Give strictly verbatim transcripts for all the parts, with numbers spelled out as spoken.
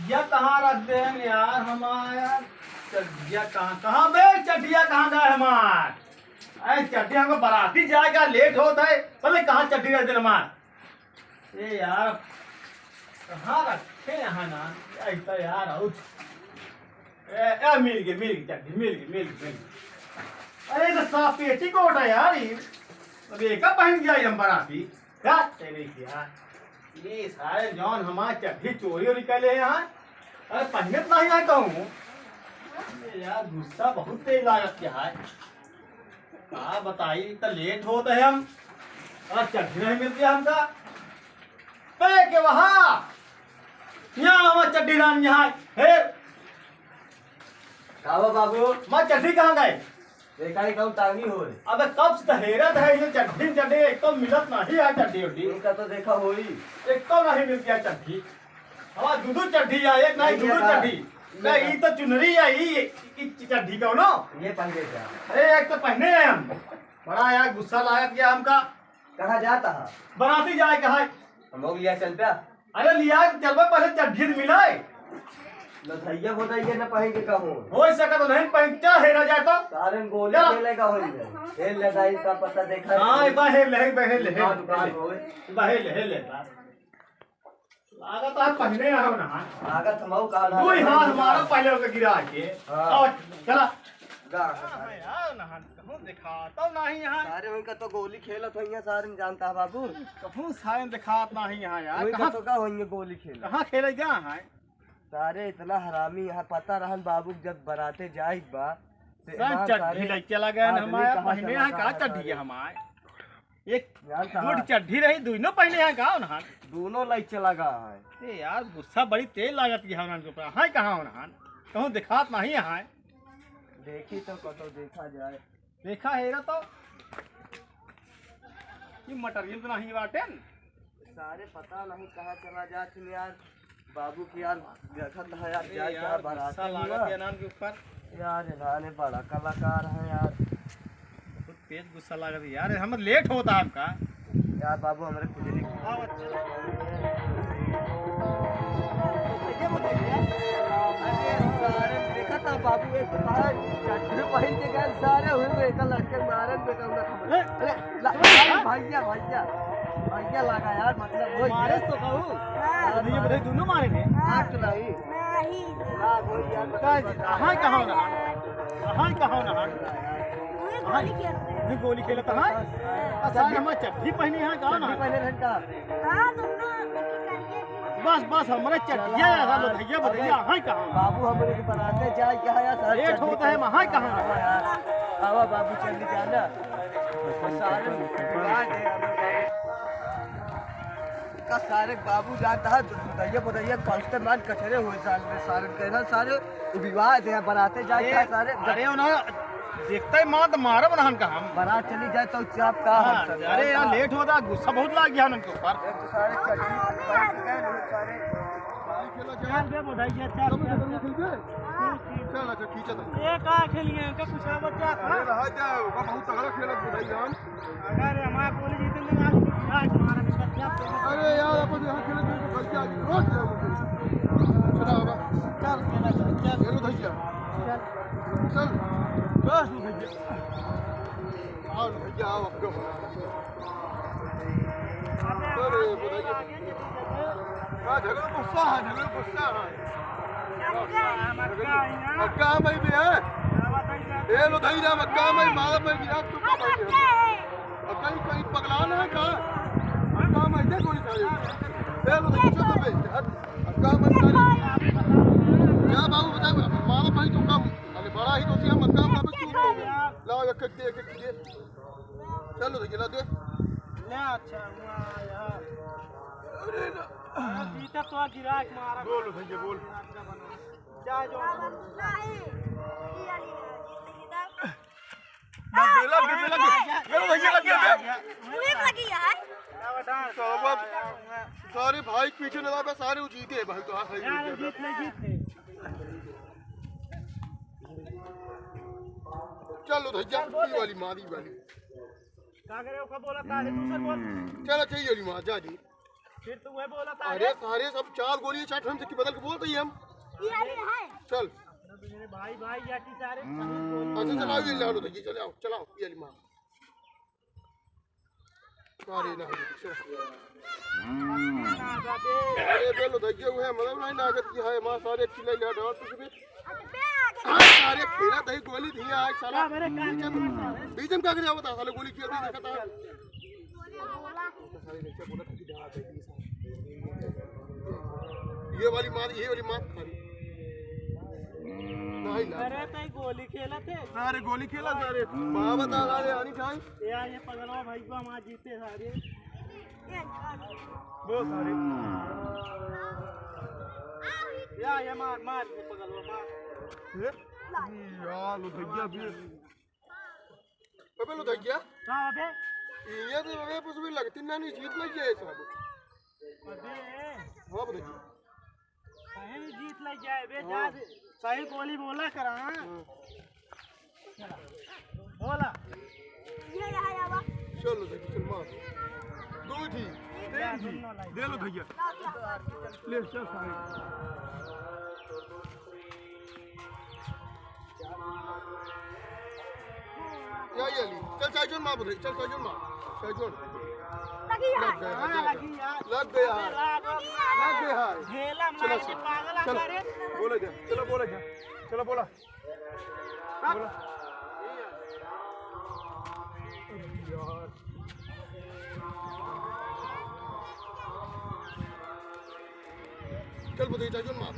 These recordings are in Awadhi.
चड्ढिया कहाँ रख देहेन यार हमार? चड्ढिया कहाँ, कहाँ बे? चड्ढिया कहाँ गए हमार? अरे चड्ढी हमको बराती जाएगा, लेट होत है, पहले कहाँ चड्ढी रख देहेन हमार? ए यार, कहाँ रखे यहाँ ना? ऐसा यार, आउच। ए, ए, मिल गए, मिल गए चड्ढी, मिल गए, मिल गए, मिल गए। अरे, तो साफ पेटीकोट है यार ये। अब एका पहन के जाई हम बराती। क्या तेरे की यार? ये सारे जौन हमार चड्ढी चोरी ओरी कर ले यहाँ। अरे, पहनत नहीं है कहूँ। अरे यार, गुस्सा बहुत तेज लागत के है। का बताई, तो लेट होत है हम। अरे, चड्ढी नहीं मिलती हमका। बे के वहाँ, यहाँ हमार चड्ढी रान यहाँ है। हे, का बा बाबू? हमार चड्ढी कहाँ गए? देखा ही कौन टांगी हो रे? अबे कब से हेरत है ये चड्ढी, चड्ढी एक तो मिलत नहीं है चड्ढी उड्ढी। इनका तो देखा होई। एक तो नहीं मिलती है चड्ढी। हमार दू दू चड्ढी है, एक नहीं नहीं दू दू ये चड्ढी। ये नहीं, ई तो चुनरी है, ई, ई चड्ढी कौनो? ये पहन के जा। अरे एक तो पहने हैं हम। बड़ा यार गुस्सा लागत गया हमका। कहाँ जाता है? बराती जाए कहा है? हम लोग लिया चल प्या। अरे लिया के चलबे, पहले चड्ढी तो मिलाए। लथैया बोतैया न पहन के कहूँ। हो सका तो नहीं पहन, क्या हेरा जाए तो? सारे गोली चला। खेलेगा होई है। खेल ले दाई का पता देखा है। हाँ, एक बार हेल ले, एक बार हेल ले, हेल दुकान, ले। दुकान होए। एक बार हेल ले, हेल ले, एक बार। लागत है पहने आओ ना। लागत हम का दो ही हाथ मारा पहले ओके गिरा के। हाँ। आओ, चला। गा। हाँ, आओ ना, कहूँ देखा, तो नहीं यहाँ। सारे उनका तो गोली खेलत होइया, सारे जानता है बाबू। कहूँ सारे दिखात नहीं यहाँ यार। उनका कहाँ तो का होइया गोली खेला। कहाँ खेले गया है? सारे इतना हरामी यहाँ पता रहन बाबू, जब बराते जाइत बा, ते सारे इहाँ चड्ढी सारे लइके चला गया आदमी हमारे, कहाँ पहने चला यहाँ का गया चड्ढी सारे? हमारे? एक जान कहाँ? गुट चड्ढी रही, दोनों पहने यहाँ का ना? दोनों लइके चला गया है। ए यार, गुस्सा बड़ी तेज लागत की है उनके ऊपर। हाँ, कहाँ हो ना? कहूँ दिखात नहीं है। देखी तो कतो देखा जाए। देखा है रे तो। ये मटेरियल तो नहीं बाटेन। सारे पता नहीं कहाँ चला जात है यार। बाबू की यार देखत है यार, अरे जाए यार, कहाँ बरात गुस्सा में लागत हुआ। है नान के ऊपर। यार, इन्हाने बड़ा कलाकार है यार। बहुत तेज गुस्सा लागत है यार, हम लेट होता है आपका। यार बाबू, हमरे खुजली। आओ, अच्छा। अरे सारे, देखा था बाबू, एक तो बाहर चड्ढी पहन के गए सारे, हुए हुए एक लड़के मारन बेटा, उन्हें खबर। ए? अरे, ला, अरे भैया, भैया, भैया लगा यार, मतलब, वो मारे तो कहू। हाँ। भैया, भैया, दोनों मारे थे। हाँ, तो नहीं। नहीं। हाँ, वही यार, का जी, मतलब, हाँ, कहाँ हो रहा? हाँ, कहाँ हो रहा? वही हाँ, गोली खेलत रहे। वही गोली खेलत है? हाँ। आ, सारे हमारे चड्ढी पहनी है, कहाँ ना? चड्ढी पहने रहन का? हाँ, तो ना, करके, करके। बस, बस, हमारे चड्ढिया चला, यार, भैया, अबे, भैया, हाँ, कहाँ? बाबू, हमरे के बराते जाए, क्या है यार, सारे लेट चड्ढी होता है, पहने वहाँ कहाँ? हाँ, यार। आवा बाबू, चल जाना। सारे का सारे बाबू जाता है, बुधैया, बुधैया, कष्ट मान कचरे हुए साल में, सारे कहना, सारे विवाह दे, बराते जाए, अरे, का सारे अरे, उन्हें देखते ही मार तो मारा बनान का हम। बरात चली जाए तो चाप का हाँ, हम सब अरे, यार, जानता। लेट होता, गुस्सा बहुत लाग गया उनके ऊपर। एक तो सारे चड्ढी पहन के गए, बहुत सारे। चल बे, बुधैया, चल, चल, चल। चल, अच्छा, खींचा था। ये का खेलिए, इनका कुछ आवत जात अरे, है? रहा जाए, ओका बहुत तगड़ा खेलत बुधई जान। अगर हमारा गोली जीतेंगे ना, आज हमारा भी बच्चा अरे यार, अपन यहाँ खेलत रहे तो बच्चा आगे रोक दे हमको। चला बाबा। चल, चल, चल, चल। ये लो भैया। चल। चल। बस भैया। आओ भैया, आओ, अब तो। अरे, बताइए। का झगड़ा गुस्सा है, झगड़ा गुस्सा है। मक्का है, मक्का है। मक्का है भाई भी है। ए लो धई जा, मक्का है भाई, मारा भाई भी है, तू का भाई है? अब कहीं, कहीं पगलान है का? मक्का है भाई, देखो नहीं सारे। ए लो धई जा, चुप बे। मक्का है भाई सारे। जा बाबू, बता, मारा भाई तू का, अरे बड़ा ही तो सिया मक्का है, बाबू चुप हो गया। लाओ, एक, एक दे, एक, एक दे। चलो, देखिए, ला दे। ले, अच्छा, हुआ यार। अरे ना। अरे, जीता तो गिरा के मारा। बोल, भैया, बोल। जा, जो। नहीं। ये वाली है, जीत की दाव। लग गए, लग गए, लग गए। मेरे भैया लग गए, बे। उन्हें लगी है। तो अब सारे भाई पीछे लगा पे सारे वो जीते हैं भाई, तो हाँ, सही यार, हो गया। जीत ले, जीत ले। चलो, धैया, ई वाली मारी वाली। का करे, ओका बोला, का है, दूसर बोल। चलो, चल, ये वाली मार, जा दी। फिर तो वही बोला था अरे रे। सारे सब चार गोली चार ठन से की बदल के बोलते ही हम। ये वाली है। चल। अरे भाई, भाई, या की सारे सही बोल। अच्छा, चलाओ, ये ले लो, देखिए, चलाओ, चलाओ, ये वाली मार। अरे ना, चल। अरे, बेलो, देखिए, वो है, मतलब, नहीं लागत की है, मार सारे चिल्लाई ले, डाल, कुछ भी। हाँ, सारे खेला, दही गोली दिया, आज साला। बीच में, बीच में का करे, बता, साले गोली किया, देखा था। ये वाली मार, ये वाली मार। नहीं ना। अरे, तई गोली खेला थे। अरे, गोली खेला था, अरे। बाबा ता, अरे, आनी जाए। यार, ये पगलवा भाई को हम आज जीते सारे। बहुत सारे। या, ये मार, मार, ये पगलवा मार। ये? यार, लो भैया, अभी। अबे लो धैया। का अबे? ये तो अबे कुछ भी लगती ना, नहीं जीत लग जाए सब। अबे। हाँ, बताइए। कहीं नहीं जीत लग जाए बे, हाँ। जा दे। सही गोली बोला करा, हाँ? हाँ। बोला। ये रहा यावा। चलो धैया, चल मार। दो जी, तीन जी। दे लो धैया। ले, चल सारे। या, या ली। चल, साइजोन मार बोले। चल, साइजोन मार। साइजोन। लगी यार। लग गया, हाँ, लग गया। लगी यार। लग गया। अबे, लाग, लग गया। ढेला चलो, मार के चलो। पागल चलो। करे। बोले जा। चलो, बोले जा। चलो, बोला। बोला। यार। चल, बताइए, साइजोन मार।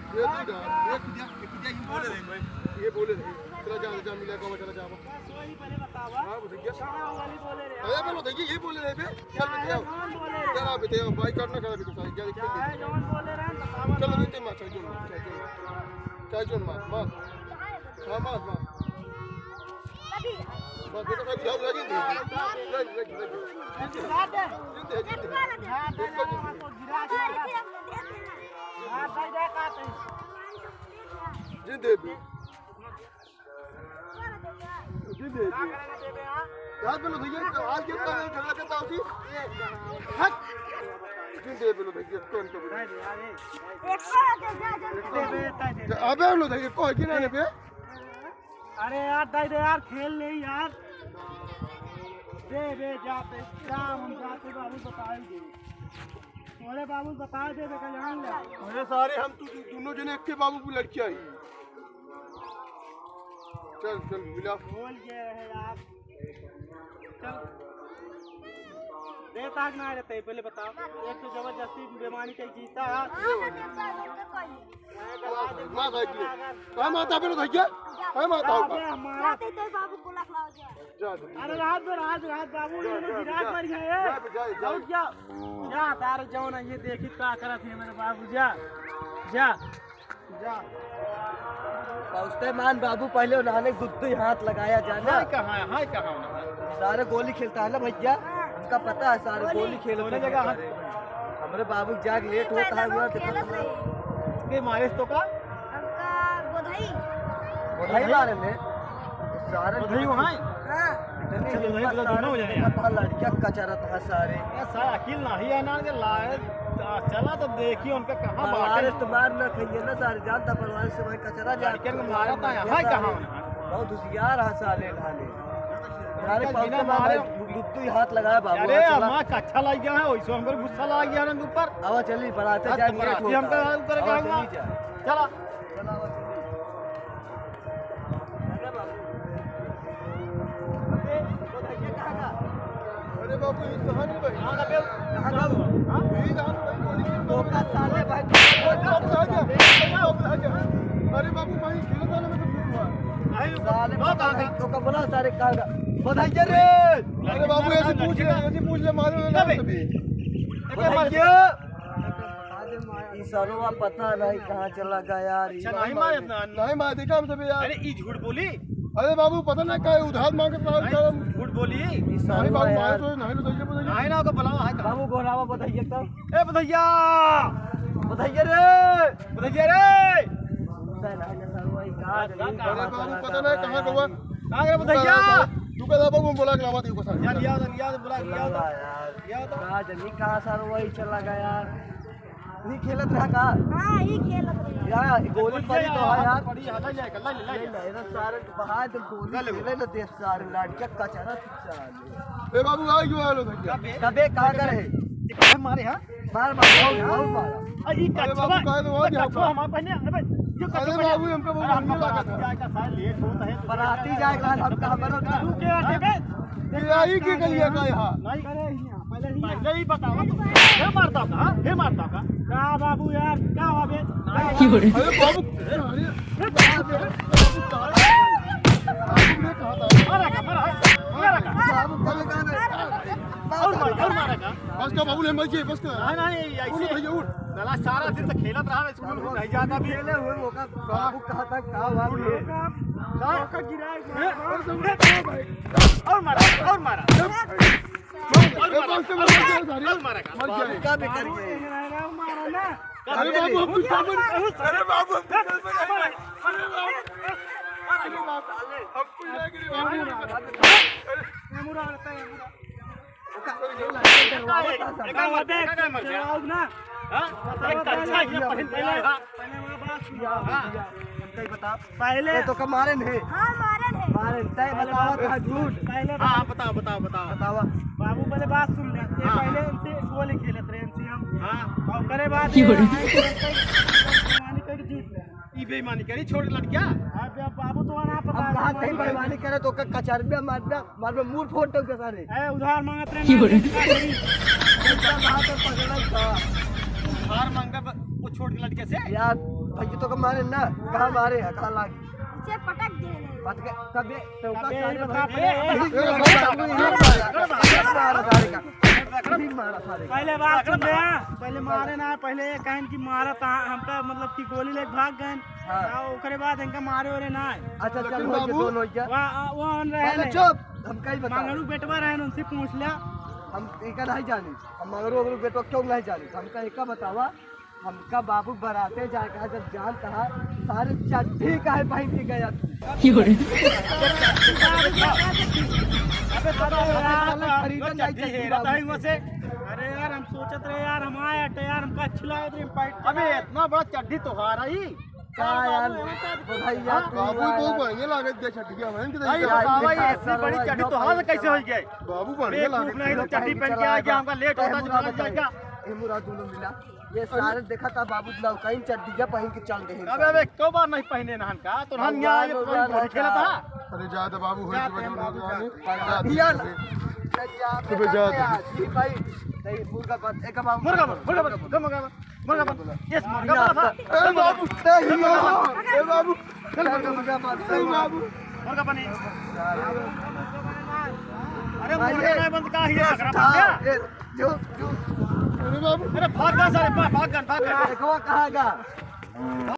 ये तू जा, ये तू जा, ये तू जा, ये बोले रहे भाई। ये बोले रहे। चला जा, जा, मिला, बाबा, चला जा, बाबा। बस वही पहले बतावा। हाँ, बताइए। कहाँ वाली बोले रहे? अरे, बोलो, देखिए, ये बोले रहे बे। चल, चाहे बताओ। कौन बोले रहे? चल, आप बताओ, बाइक काटना खराब है तो सारे, क्या दिक्कत है? चाहे जौन बोले रहे, बतावा चलो, ना। देखते हैं, मार, साइजोन मार, साइजोन मार। साइजोन मार, मार। हाँ, मार, मार। मार, बेटा, साहब, जाओ, लगे, लगे, लगे, लगे। जिंदे, जिंदे। हाँ, तो गिरा के। हाँ, भाई, जा, का कही? जिंदे भी। जिंदे भी। का करे ना देबे, हाँ? यार, बोलो भैया, आज के तो झगड़ा करता होती। हट। जिंदे बोलो भैया, कौन तो बोलो? अबे लो भैया, कोई की ना लेबे। अरे यार, दे दे यार, खेल ले यार। दे बे, जाते, जा, हम जाते बाबू बताई दे। अरे बाबू बता दे बे, कल्याण ले। अरे सारे, हम तू दू-, दोनों जने एक के बाबू की लड़कियां ही। चल, चल, मिला। बोल गए रहे यार। चल। दे ताक ना रहते, पहले बताओ। एक तो जबरदस्ती बेमानी के जीता है। ये वाली। माँ भाई की। हाँ, माता बोलो भैया। हाँ, माता। अबे हमारा। जाते तो बाबू को लखलाओ जा। जा, जा। अरे रात में, रात, रात बाबू, जा, इन्होंने जा, गिरा जा। कर गए। जा, जा, जा। और क्या? जा, तारे जाओ ना, ये देखी का करत है मेरे बाबू, जा। जा। जा। पहुँचते मान बाबू पहले उन्होंने गुद्दू हाथ लगाया जाना। हाय कहाँ है, हाय कहाँ है? सारे गोली खेलता है ना भैया, हमका पता है सारे गोली खेलते हैं। हमरे बाबू जाग लेट होता है, हुआ देखो। के मारे तो का? हमका गोधई। गोधई मारे में। सारे गोधई वहाँ है? हाँ। इतनी अच्छा, तो वही हिम्मत बोला, सारे दोनों हो जाए इतना यार। बड़ा लड़किया कचरत है सारे। ए, सारे अकिल नाही है ना, के लाए, आ, चला तो देखिए उनका कहाँ बाटे। अरे तो मार ना खाइए ना सारे, जानता पड़वार से भाई कचरा जात लड़कियन को मारा था, यहाँ है कहाँ उन्हें? बहुत होशियार है साले ढाले। सारे उनका पाँच बिना मारे। गुद्दू हाथ लगाए बाबू, अरे, आज चला। माँ का अच्छा लग गया है, वैसे हमको गुस्सा लग गया है ना ऊपर। आवा चली, बराते आज जाए, तो बराते लेट होता हमका है। ऊपर आवा जाऊंगा। चली जा। चला। अरे बाबू, ये कहाँ नहीं भाई? कहाँ का बे? कहाँ का? हाँ? ये कहाँ नहीं भाई? गोली खेल रहा है। साले भाई। अब आ गया। अब आ गया। अरे बाबू भाई, खेल रहा है, मैं तो फिर हुआ। साले भाई, तो का बोला सारे कहाँ का? बताइए रे। अरे बाबू, ऐसे पूछ ले, ऐसे पूछ ले, मारो ना अबे। बताइए। ई सरवा पता नहीं कहाँ चला गया यार। अच्छा, नहीं मारे इतना। नहीं मारे, देखा हम सब यार। अरे, ई झूठ बोली। अरे बाबू, पता ना का है, उधार मांगे तो नहीं, साला। झूठ बोली। ई सरवा नहीं बाबू, यार। मारे तो नहीं, बताइए, बताइए। नहीं ना, ओके बुलावा है का? बाबू, बुलावा, बताइए तो। ए, भदैया। भदैया रे। भदैया रे। अरे बाबू, पता नहीं कहाँ गवा। कहाँ गया भदैया? तू पहले बाबू हम बोला के लावा देखो सर। यार, याद, याद, बोला, याद। यार। याद। का जनी कहाँ सर वही चला गया यार। नहीं खेलत रहा का? हाँ, ई खेलत रहे। यार, गोली पड़ी तो है यार। पड़ी, हाँ, ले, ले, ले, ले। ले, ले, इधर सारे बाहर तो गोली ले, ले। खेले न दे सारे लड़के कचरा चुपचाप। ए बाबू, आ क्यों आलो भैया? कबे? कबे, कहाँ कर है? कितना मारे, हाँ? मार, मार, मार, मार, मार। आ, ई अरे कछुआ, बाबू, काहे तो आ ई गया कछुआ बाबू? हमारे पहले, अरे भाई, ये अरे कछुआ बाबू, पहले। हमका बहुत अरे, हम बढ़िया बारात लगा। जाए का साथ लेट होता है, तो बराती जाए का साथ हमका हमारा तू क्या है बे? ये आई की गलिया का यहाँ? नहीं। पहले ही बताओ। ये मारता का? ये मारता का? का बाबू यार, का हो बे? अरे बाबू, अरे, मारा का, मारा, मारा का। बाबू, कभी कहा नहीं। और मार, और मारा का। बस का बाबू, ले मर जाए, बस का। नहीं, नहीं, ऐसे उठ भैया, उठ। साला सारा दिन तो खेलत रहा, स्कूल में नहीं जाता भी। खेले हुए मौका, बाबू कहा था, का बाबू ये? का? का गिरा है? और मारा, और मारा। ए, बाबू, का बेकार किया है? अरे बाबू, हम कुछ समझ, अरे बाबू, हम कुछ समझ नहीं पाए। अरे बाबू, अरे बाबू, हम कुछ नहीं करी बाबू। पहले वहाँ बात सुन। हाँ। पहले ये तो का मारे नहीं? हाँ, मारे नहीं। मारे, तय बतावा था झूठ। पहले हाँ, बताओ, बताओ, बताओ। बतावा। बाबू, पहले बात सुन ले। ये हाँ। पहले इनसे गोली खेलत रहे इनसे हम। हाँ। और करे बाद क्यों ये रे? आए तो इनसे बेईमानी करके जीत ले। ई बेईमानी करी, छोड़ लड़किया। अब बाबू तो ना पता हम कहा था। बेईमानी करे तो का कचर में मारना। मार में मुंह फोड़ दो के सारे। ए, उधार मांगत रहे क्यों ना, रे? का करी? पैसा कहाँ से पकड़ा था? उधार मांगा ब-, वो छोट लड़के से? यार, भैया तो का मारे ना, कहाँ मारे है, कहाँ लाग? इसे पटक दे रहे। पटके, कबे, तो का कबे सारे बता भाई पहले। यही मारा, यही मारा, यही मारा सारे का। यही मारा सारे का। पहले बात सुन बे, पहले मारे ना, पहले ये कहन कि मारा था, हमका मतलब कि गोली लेके भाग गए। हाँ। आ, ओकरे बाद इनका मारे ओरे ना आए। अच्छा, लेकिन चल, हो गया, बाबू, दोनों हो गया। वा-, आ, वो हम रहे पहले नहीं। चुप, हम कहीं बता। मंगरू बेटवा रहे, उनसे पूछ लिया। हम इनका नहीं जानी, हम मंगरू, मंगरू बेटवा क्यों नहीं जानी? हमका इनका बतावा, हमका बाबू बराते जाए कहा जब जानता है, सारे चड्ढी काहे पहन के गया तू? क्यों रे? अबे तो अरे यार, खरीदन जाई चड्ढी चड्ढी हेरत बाबू। है वहाँ से। अरे यार, हम सोचत रहे यार, हम आए हटे यार, हमका अच्छी लागत रही, हम पैंट अबे इतना बड़ा चड्ढी तोहार आई। का यार, भैया, तू बाबू, यार। बहुत बढ़िया लागत दे चड्ढिया, बहन के भाई, देखा। बतावा, ये इतनी बड़ी चड्ढी तोहार से कैसे हो गई? बाबू, बढ़िया बे, लागत नहीं तो दे। चड्ढी पहन के आ गया, हमका लेट होता, चला जाएगा। ए, मुरा दोनों मिला। ये सारे देखा था बाबू, लौकाइन चड्ढिया पहन के चल गए हैं अबे, सारे। अबे, क्यों बार नहीं पहने नहन का? तो हम नहन यहाँ ये बाबू, कोई बॉल खेला था? अरे, जा दे बाबू, हो जाते हैं बाबू, जा दे। जा दे। अबे, जा दे। जी भाई, नहीं, मुर्गा बन, एक बार मुर्गा बन, मुर्गा बन, मुर्गा बन। मुर्गा बन। Yes, मुर्गा बना था। ए बाबू, ए बाबू, ए बाबू। चल, मुर्गा बन, ए बाबू। मुर्गा बनी। अरे, भाई, मुर्गा ये नहीं बनता, का ही ये लग रहा था, बन गया? ये, जो, जो। अरे बाबू। अरे, भाग जा सारे, भाग, भाग गन, भाग गन। देखो, कहाँ गया?